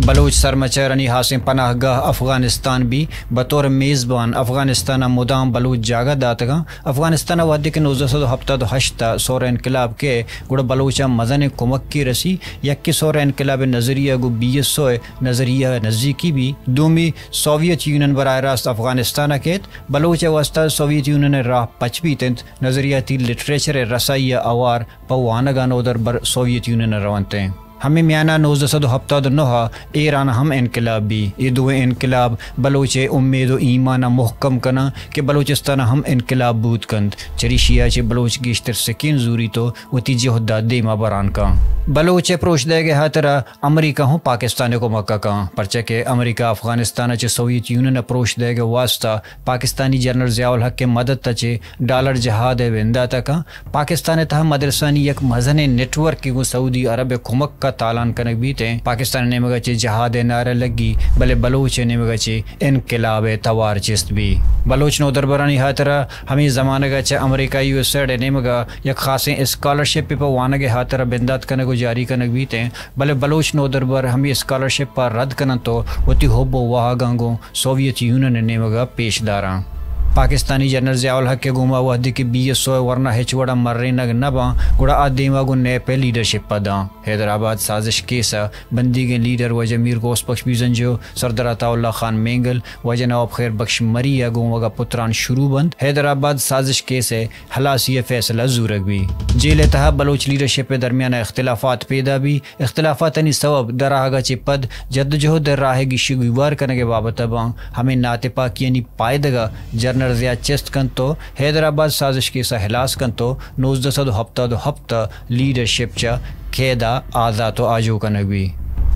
بلوچ سرمچارانی ہاسیں پناہ گاہ افغانستان بی، بطور میزبان افغانستان ءَ مدام بلوچ جاگہ داتگاں۔ افغانستان ءَ وہدے کہ نوزدہ سد و ہپتاد و ہشت ءَ سور انقلاب کئے، گڑا بلوچاں مزنیں کمکے رسی۔ یکے سور انقلاب ءِ نظریہ گوں بی ایس او ءِ نظریہ ءَ نزیکی بی۔ دومی، سوویت یونین براہ راست افغانستان ءَ کیت۔ بلوچ ءِ واستہ سوویت یونین ءِ راہ پچ بیت انت۔ نظریاتی لٹریچر ءِ رسائی ءَ ہوار پہ وانگ ءَ نودربر سوویت یونین ءَ رونت انت۔ ہمے میان ءَ نوزدہ سد و ہپتاد و نہ ءَ ایران ءَ ہم انقلاب بی۔ اے دوئیں انقلاب بلوچ ءِ امید و ایمان ءَ مہکم کناں کہ بلوچستان ءَ ہم انقلاب بوت کنت۔ چریشی ءَ چہ بلوچ گیشتر سکین زوریت و وتی جہد ءَ دیما بران کاں۔ بلوچ ءِ پروش دئیگ ءِ ہاترا امریکہ ہوں پاکستان ءِ کمک ءَ کاں، پرچا کہ امریکہ افغانستان ءَ چہ سوویت یونین ءَ پروش دئیگ ءِ واستہ پاکستانی جنرل ضیاء الحق ءِ مدد ءَ چہ ڈالر جہاد ءِ بندات ءَ کاں۔ پاکستان ءِ تہا مدرسانی یک مزنیں نیٹ ورکے گوں سعودی عرب ءِ کمک ءَ تالان کنگ بیت انت۔ پاکستان ءِ نیمگ ءَ چہ جہاد ءِ نعرہ لگی، بلے بلوچ ءِ نیمگ ءَ چہ انقلاب ءِ توار چست بی۔ بلوچ نودربرانی ہاترا ہمے زمانگ ءَ چہ امریکہ یو ایس ایڈ ءِ نیمگ ءَ یک خاصیں اسکالرشپے پہ وانگ ءِ ہاترا بندات کنگ و جاری کنگ بیت انت، بلے بلوچ نودربر ہمے اسکالرشپ ءَ رد کننت و وتی حب و واہگاں گوں سوویت یونین ءِ نیمگ ءَ پیش داراں۔ پاکستانی جنرل ضیاء الحق ءِ گوما وہدے کہ بی ایس او ءِ ورنا ہچ وڑا مرینگ نہ باں، گڑا آ دیما گوں نیپ ءِ لیڈرشپ ءَ داں۔ حیدرآباد سازش کیس ءَ بندیگیں لیڈر واجہ میر غوث بخش بزنجو، سردار عطا اللہ خان مینگل، واجہ نواب خیر بخش مری ءِ گومگ ءَ پتران شروع بنت۔ حیدرآباد سازش کیس ءِ ہلاسی ءِ فیصلہ زورگ بی۔ جیل ءِ تہا بلوچ لیڈرشپ ءِ درمیان ءَ اختلافات پیدا بی۔ اختلافاتانی سوب در آہگ ءَ چہ پد جدوجہد ءِ راہ ءِ گیشی گیوار کنگ ءِ بابت ءَ باں۔ ہمے ناتپاکیانی پائدگ ءَ جنرل ضیاء چست کنت و حیدرآباد سازش کیس ءَ ہلاس کنت و نوزدہ سد و ہپتاد و ہپت ءَ لیڈرشپ چہ قید ءَ آزات و آجو کنگ بی۔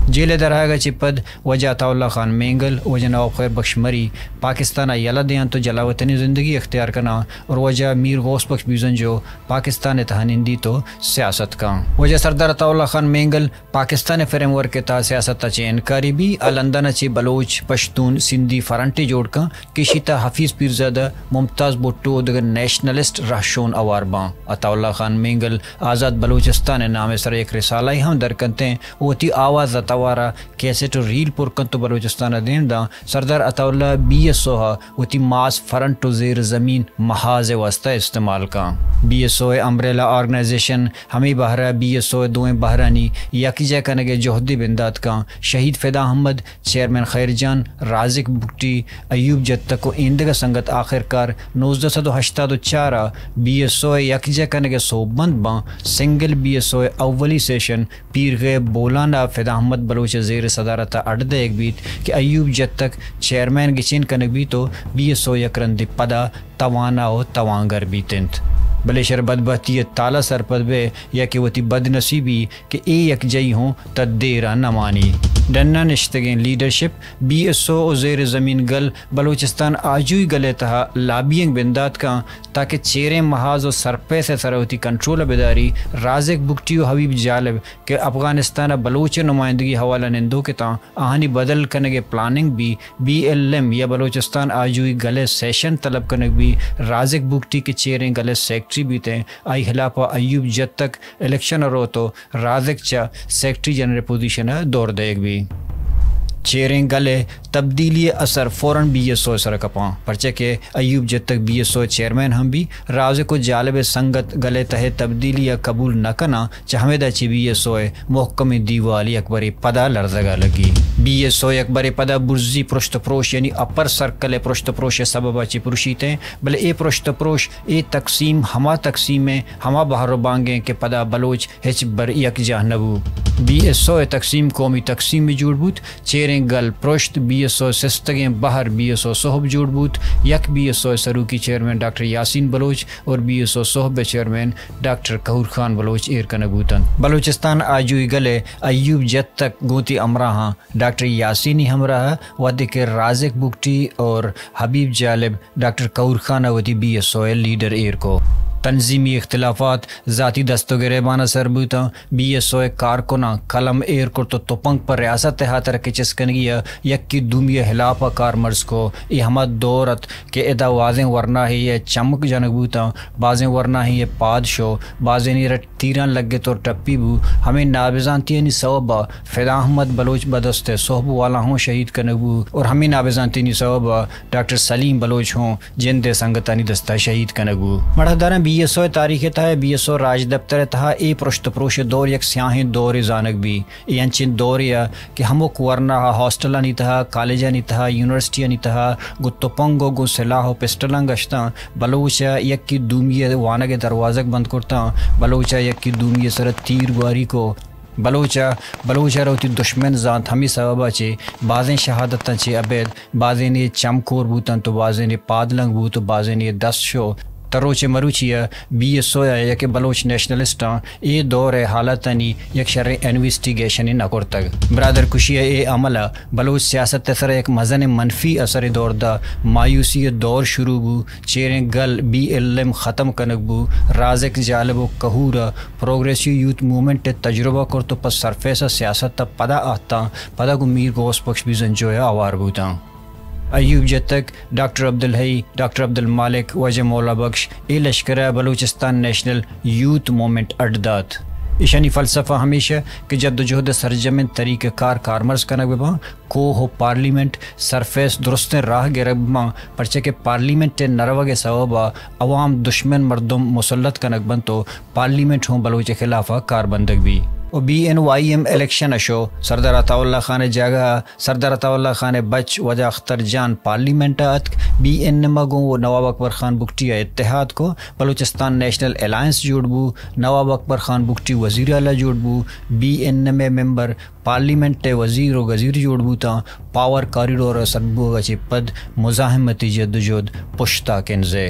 جیل ءِ در آہگ ءَ چہ پد واجہ عطا اللہ خان مینگل، واجہ نواب خیر بخش مری، پاکستان ءَ یلہ دیاں تو جلا وطنی زندگی اختیار کناں اور واجہ میر غوث بخش بیزنجو پاکستان ءِ تہا نندی تو سیاست کاں۔ واجہ سردار عطا اللہ خان مینگل پاکستان ءِ فریم ورک ءِ تہا سیاست ءَ چہ انکاری بی، آ لندن ءَ چہ بلوچ، پشتون، سندھی فرنٹے جوڑ کاں کہ ایشی تہا حفیظ پیرزادہ، ممتاز بھٹو و دگہ نیشنلسٹ رہشون ہوار باں۔ عطا اللہ خان مینگل آزاد بلوچستان ءِ نام ءِ سرا یک رسالہ ئے ہم در کنتیں و وتی آواز ءِ توار ءَ کیسٹ و ریل پر کنت و بلوچستان ءَ دیم داں۔ سردار عطا اللہ بی ایس او ءَ وتی ماس فرنٹ و زیر زمین محاذ ءِ واستہ استعمال کاں۔ بی ایس او ءِ امبریلا آرگنائزیشن ہمے بہر ءَ بی ایس او ءِ دوئیں بہرانی یکجا کنگ ءِ جہدے بندات کاں۔ شہید فدا احمد، چیئرمین خیر جان، رازق بگٹی، ایوب جتک و ایندگہ سنگت آخرکار نوزدہ سد و ہشتاد و چار ءَ بی ایس او ءِ یکجا کنگ ءِ سوبمند باں۔ سنگل بی ایس او ءِ اولی سیشن پیر غیب بولان ءَ فدا احمد بلوچ ءِ زیر صدارت ءَ اڈ دئیگ بیت کہ ایوب جتک چیئرمین گچین کنگ بیت و بی ایس او یک رندے پدا توانا و توانگر بیت انت۔ بلے شر بدبہتی ءِ تالا سرپد بئے یا کہ وتی بدنصیبی کہ اے یکجائی ہوں تاں دیر ءَ نہ مانی۔ ڈن ءَ نشتگیں لیڈرشپ بی ایس او و زیر زمین گل بلوچستان آجوئی گل ءِ تہا لابینگ بندات کاں تاکہ چیریں محاذ و سرپیس ءِ سرا وتی کنٹرول ءَ بداری۔ رازق بگٹی و حبیب جالب کہ افغانستان ءَ بلوچ ءِ نمائندگی حوالہ نندوک اتاں، آہانی بدل کنگ ءِ پلاننگ بی۔ بی ایل ایم یا بلوچستان آجوئی گل ءِ سیشن طلب کنگ بی۔ رازق بگٹی کہ چیریں گل ءِ سیکرٹری بیتیں، آئی خلاف ءَ ایوب جتک الیکشن ءَ روت و رازق چہ سیکرٹری جنرل پوزیشن ءَ دور دئیگ بی۔ چیریں گل ءِ تبدیلی ءِ اثر فوراً بی ایس او ءِ سرا کپاں، پرچہ کہ ایوب جتک بی ایس او ءِ چیئرمین ہم بی۔ رازق و جالب ءِ سنگت گل ءِ تہ ءِ تبدیلی ءَ قبول نہ کناں، چہ ہمیدا چہ بی ایس او ءِ محکمیں دیوال یک برے پدا لرزگ ءَ لگی۔ بی ایس او یک برے پدا برزی پرشت پروش یعنی اپر سرکل ءِ پرشت پروش ءِ سبب ءَ چہ پرشیتیں، بلے اے پرشت پروش، اے تقسیم ہما تقسیم ءِ ہما بہر و بانگ ءَ کہ پدا بلوچ ہچبر یکجاہ نہ بو۔ بی ایس او ءِ تقسیم قومی تقسیمے جوڑ بوت۔ چیریں گل پرشت، بی ایس او ءِ سستگیں بہر بی ایس او سہب جوڑ بوت۔ یک بی ایس او ءِ سروکی چیئرمین ڈاکٹر یاسین بلوچ اور بی ایس او سہب ءِ چیئرمین ڈاکٹر کہور خان بلوچ ایر کنگ بوتنت۔ بلوچستان آجوئی گل ءِ ایوب جتک گوں وتی ہمراہاں ڈاکٹر یاسینی ہمراہ ءَ، وھدے کہ رازق بگٹی اور حبیب جالب ڈاکٹر کہور خان ءَ وتی بی ایس او ءِ لیڈر ایر کو۔ تنظیمی اختلافات ذاتی دست و گریبان ءَ سر بوتاں۔ بی ایس او ءِ کارکناں قلم ایر کرت و تپنگ پہ ریاست ءِ ہاترا کہ چست کنگی ءَ یکے دومی ءِ ہلاپ ءَ کارمرز کو۔ اے ہما دور ات کہ ادا بازیں ورناہے ءِ چمک جنگ بوتاں، بازیں ورناہے ءِ پاد شو، بازینے ءَ را تیراں لگت اور ٹپی بو۔ ہمے نابزانتیانی سوب ءَ فدا احمد بلوچ بدست ءِ سہب والا ہوں شہید کنگ بو اور ہمے نابزانتیانی سوب ءَ ڈاکٹر سلیم بلوچ ہوں جند ءِ سنگتانی دست ءَ شہید کنگ بو۔ مڑاہداراں، بی ایس او ءِ تاریخ ءِ تہا، بی ایس او راجدپتر ءِ تہا اے پرشت پروش ءِ دور یک سیاہیں دورے زانگ بی۔ اے انچیں دورے ءَ کہ ہمک ورنا ءَ ہاسٹلانی تہا، کالجانی تہا، یونیورسٹیانی تہا گوں تپنگ و گوں سلاہ و پسٹلاں گشتاں، بلوچ ءَ یکے دومی ءِ وانگ ءِ دروازگ بند کرتاں، بلوچ ءَ یکے دومی ءِ سرا تیر گواری کو۔ بلوچ ءَ، بلوچ ءَ را وتی دشمن زانت، ہمے سبب ءَ چہ بازیں شہادتاں چہ ابید بازینے چم کور بوتنت و بازینے پاد لنگ بوت و بازینے دست شو۔ تا روچ مروچی ءَ بی ایس او ءَ یا کہ بلوچ نیشنلسٹاں اے دور ءِ حالتانی یک شریں انویسٹیگیشنے نہ کرتگ۔ برادر کشی ءِ اے عمل ءَ بلوچ سیاست ءِ سرا یک مزنیں منفی اثرے دور دات۔ مایوسی ءِ دور شروع بو۔ چیریں گل بی ایل ایم ختم کنگ بو۔ رازق، جالب و کہور ءَ پروگریسیو یوتھ موومنٹ ءِ تجربہ کرت و پہ سرفیس ءَ سیاست ءَ پدا آتاں، پدا گوں میر غوث بخش بیزنجو ءَ ہوار بوتاں۔ ایوب جتک، ڈاکٹر عبدالحی، ڈاکٹر عبدالمالک، واجہ مولا بخش، اے لشکر ءَ بلوچستان نیشنل یوتھ موومنٹ اڈ دات۔ ایشانی فلسفہ ہمیش ات کہ جدوجہد ءِ سرجمیں طریقہ کار کارمرز کنگ بہ باں، کوہ و پارلیمنٹ سرفیس درستیں راہ گرگ بہ باں، پرچہ کہ پارلیمنٹ ءِ نہ روگ ءِ سوب ءَ عوام دشمن مردم مسلط کنگ بنت و پارلیمنٹ ہوں بلوچ ءِ خلاف ءَ کار بندگ بی۔ و B N Y M election ءَ شو، سردار عطا اللہ خان ءِ جاگہ ءَ سردار عطا اللہ خان ءِ بچ واجہ اختر جان پارلیمنٹ ءَ اتک۔ بی این ایم ءَ گوں نواب اکبر خان بگٹی ءَ اتحاد کو، بلوچستان نیشنل الائنس جوڑ بو۔ نواب اکبر خان بگٹی وزیر اعلیٰ جوڑ بو۔ بی این ایم ءِ ممبر پارلیمنٹ ءِ وزیر و گزیر جوڑ بوتاں۔ پاور کاریڈور ءِ سربوگ ءَ چہ پد مزاحمتی جدوجہد پشت ءَ کنز ءَ۔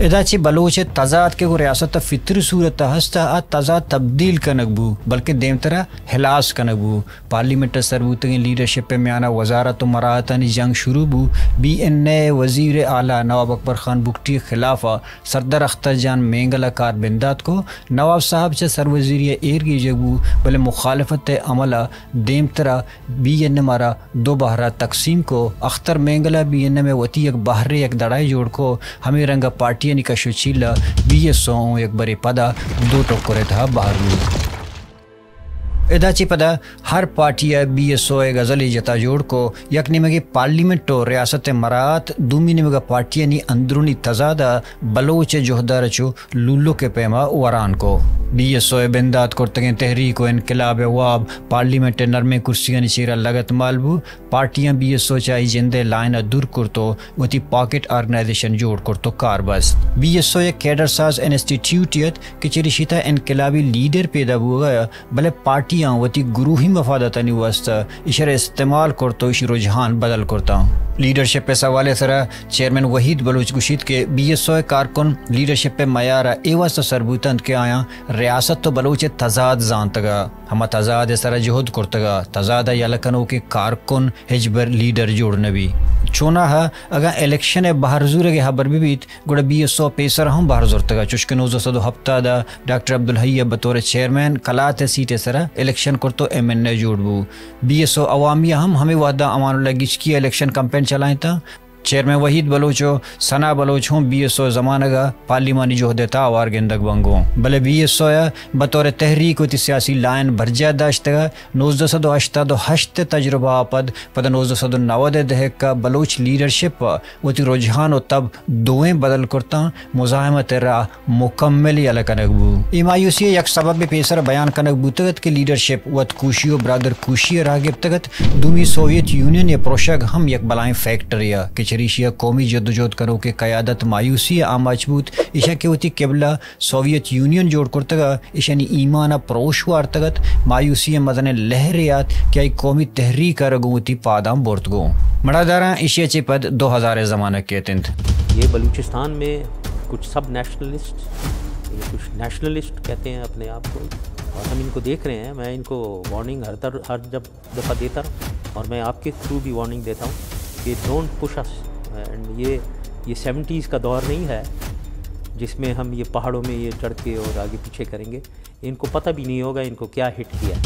ادا چہ بلوچ ءِ تضاد کہ گوں ریاست ءَ فطری صورت ءَ ہست ءَ، آ تضاد تبدیل کنگ بو، بلکیں دیمترا ہلاس کنگ بو۔ پارلیمنٹ ءَ سر بوتگیں لیڈرشپ ءِ میان ءَ وزارت ءُ مراعاتانی جنگ شروع بو۔ بی این اے ءِ وزیر اعلی نواب اکبر خان بگٹی ءِ خلاف ءَ سردار اختر جان مینگل ءَ کار بندات کو۔ نواب صاحب چہ سروزیری ءَ ایر گیجگ بو، بلے مخالفت ءِ عمل ءَ دیمترا بی این ایم ءَ را دو بہر ءَ تقسیم کو۔ اختر مینگل ءَ بی این ایم ءِ وتی یک بہرے، یک دڑائے جوڑ کو۔ ہمے رنگ ءَ پارٹیانی کش ءُ چیل ءَ بی ایس او اوں یک برے پدا دو ٹکر ءِ تہا بہر بو۔ ادا چہ پدا ہر پارٹی ءَ بی ایس او ءِ غزلے جتا جوڑ کو۔ یک نیمگے پارلیمنٹ ءُ ریاست ءِ مراعات، دومی نیمگ ءَ پارٹیانی اندرونی تضاد ءَ بلوچ ءِ جہد ءَ را چو لولک ءِ پیما وران کو۔ بی ایس او ءِ بندات کرتگیں تحریک ءُ انقلاب ءِ واب پارلیمنٹ ءِ نرمیں کرسیانی چیرا لگت مال بو۔ پارٹیاں بی ایس او چہ آئی جند ءِ لائن ءَ دور کرت ءُ وتی پاکٹ آرگنائزیشن جوڑ کرت ءُ کار بست۔ بی ایس او یک کیڈر ساز انسٹیٹیوٹے ات کہ چریشی تہا انقلابی لیڈر پیدا بوگ ءَ، بلے پارٹیاں وتی گروہی مفاداتانی واستہ ایشرا استعمال کرت ءُ ایشی رجحان بدل کرتاں۔ لیڈرشپ ءِ سوال ءِ سرا چیئرمین وحید بلوچ گوشیت کہ بی ایس او ءِ کارکن لیڈرشپ ءِ معیار ءَ اے واستہ سر بوتنت کہ آیاں ریاست ءُ بلوچ ءِ تضاد زانتگ ءُ ہما تضاد ءِ سرا جہد کرتگ ءُ تضاد ءَ یلہ کنوکیں کارکن ہچبر لیڈر جوڑ نہ بی۔ چوناہا اگاں الیکشن ءِ بہر زورگ ءِ ہبر بہ بیت، گڑا بی ایس او پیسر ہم بہر زرتگ ءُ چوشکہ نوزدہ سد ءُ ہپتاد ءَ ڈاکٹر عبدالحی ءَ بطور چیئرمین قلات ءِ سیٹ ءِ سرا الیکشن کرت ءُ ایم این اے جوڑ بو۔ بی ایس او عوامی ءَ ہم ہمے وہدا امان اللہ گچکی ءَ الیکشن کمپین چلائینتاں۔ چیئرمین وحید بلوچ ءُ ثنا بلوچ ہم بی ایس او ءِ زمانگ ءَ پارلیمانی جہد ءِ تہا ہوار گندگ بنگوں، بلے بی ایس او ءَ بطور تحریک وتی سیاسی لائن برجاہ داشتگ ءُ نوزدہ سد ءُ ہشتاد ءُ ہشت ءِ تجربہ ءَ پد پدا نوزدہ سد ءُ نود ءِ دہک ءَ بلوچ لیڈرشپ ءَ وتی رجحان ءُ تب دوئیں بدل کرتاں، مزاحمت ءِ راہ مکمل یلہ کنگ بو۔ اے مایوسی ءِ یک سبب پیسر بیان کنگ بوتگ ات کہ لیڈرشپ وت کوشی ءُ برادر کوشی ءِ راہ گپتگ ات۔ دومی سوویت یونین ءِ پروشگ ہم یک بلائیں فیکٹرے ءَ کہ چریشی ءَ قومی جدوجہد کنوکیں قیادت مایوسی ءِ آماچ بوت، ایشاں کہ وتی قبلہ سوویت یونین جوڑ کرتگ ءُ ایشانی ایمان ءَ پروش وارتگ ات۔ مایوسی ءِ مزنیں لہرے آت کہ آئی قومی تحریک ءَ را گوں وتی پاداں برت گوں۔ مڑاداراں ایشی ءَ چہ پد دو ہزار ءِ زمانگ کیت انت۔ یہ بلوچستان میں کچھ سب نیشنلسٹ، یہ کچھ نیشنلسٹ کہتے ہیں اپنے آپ کو، اور ہم ان کو دیکھ رہے ہیں۔ میں ان کو وارننگ ہر در-، ہر جب دفعہ دیتا رہا، اور میں آپ کے تھرو بھی وارننگ دیتا ہوں کہ ڈونٹ پش اس، اینڈ یہ، یہ سیونٹیز کا دور نہیں ہے جس میں ہم یہ پہاڑوں میں یہ چڑھ کے اور آگے پیچھے کریں گے۔ ان کو پتہ بھی نہیں ہوگا ان کو کیا ہٹ کیا۔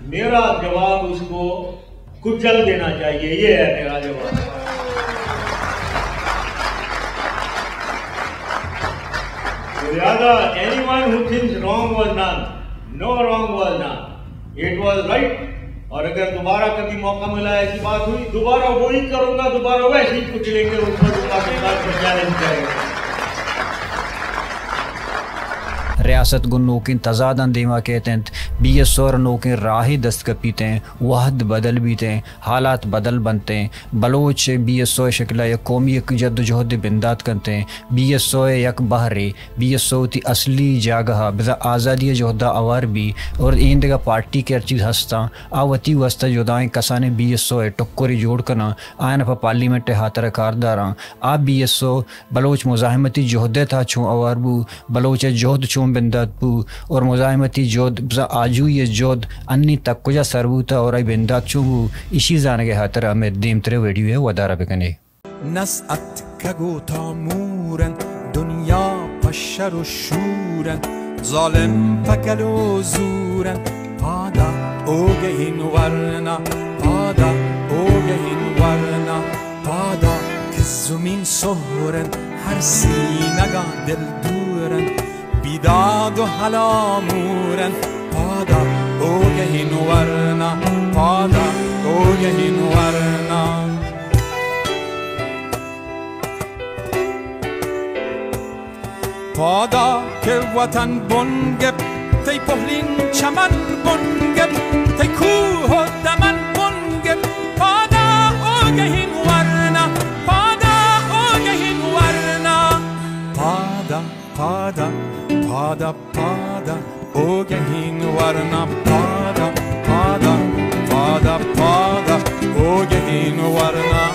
میرا جواب اس کو کچل دینا چاہیے، یہ ہے میرا جواب۔ تو لہذا، anyone who thinks wrong was done, no wrong was done, it was right. اور اگر دوبارہ کبھی موقع ملا، ایسی بات ہوئی، دوبارہ وہی کروں گا، دوبارہ ویسے ہی کچلیں گے، اس پر دوبارہ کی بات پر چیلنج کریں گے۔ ریاست گوں نوکیں تضاداں دیما کیت انت۔ بی ایس او ءَ را نوکیں راہے دست کپیت ایں، وہد بدل بیت ایں، حالات بدل بنت ایں، بلوچ بی ایس او ءِ شکل ءَ یک قومی یک جد ءُ جہدے بندات کنت ایں، بی ایس او ءِ یک بہرے، بی ایس او وتی اصلی جاگہ ءَ بزاں آزادی ءِ جہد ءَ ہوار بی اور ایندگہ پارٹی کہ ہر چیز ہستاں، آ وتی واسطہ جدائیں کسانیں بی ایس او ءِ ٹکرے جوڑ کناں، آیاں پہ پارلیمنٹ ءِ ہاترا کار داراں۔ آ بی ایس او بلوچ مزاحمتی جہد ءِ تہا چون ہوار بو، بلوچ ءِ جہد چون بندات بو اور مزاحمتی جہد بزاں آجوئی ءِ جہد انی تک کجا سر بوتا اور آئی بندات چون بو، ایشی زانگ ءِ ہاترا ہمے دیمتریں ویڈیو ءَ ودارا بکنے۔ نز اتکگ ءُ تا مور انت، دنیا پہ شر ءُ شور انت، ظالم پہ گل ءُ زور انت، پادا اوگہین ورنا، پادا اوگہین ورنا، پادا کہ زمین سہر انت، ہر سینگا دل دور انت، بیداد ءُ ہلامور انت، پادا اوگہین ورنا، پادا اوگہین ورنا۔ پادا کہ وطن بن گپت، تئی پہلین چمن بن گپت، تئی کوہ ءُ دمن بن گپت، پادا اوگہین ورنا، پادا اوگہین ورنا۔ پادا، پادا، پادا، پادا، اوگہین ورنا، پادا، پادا، پادا، پادا، اوگہین ورنا۔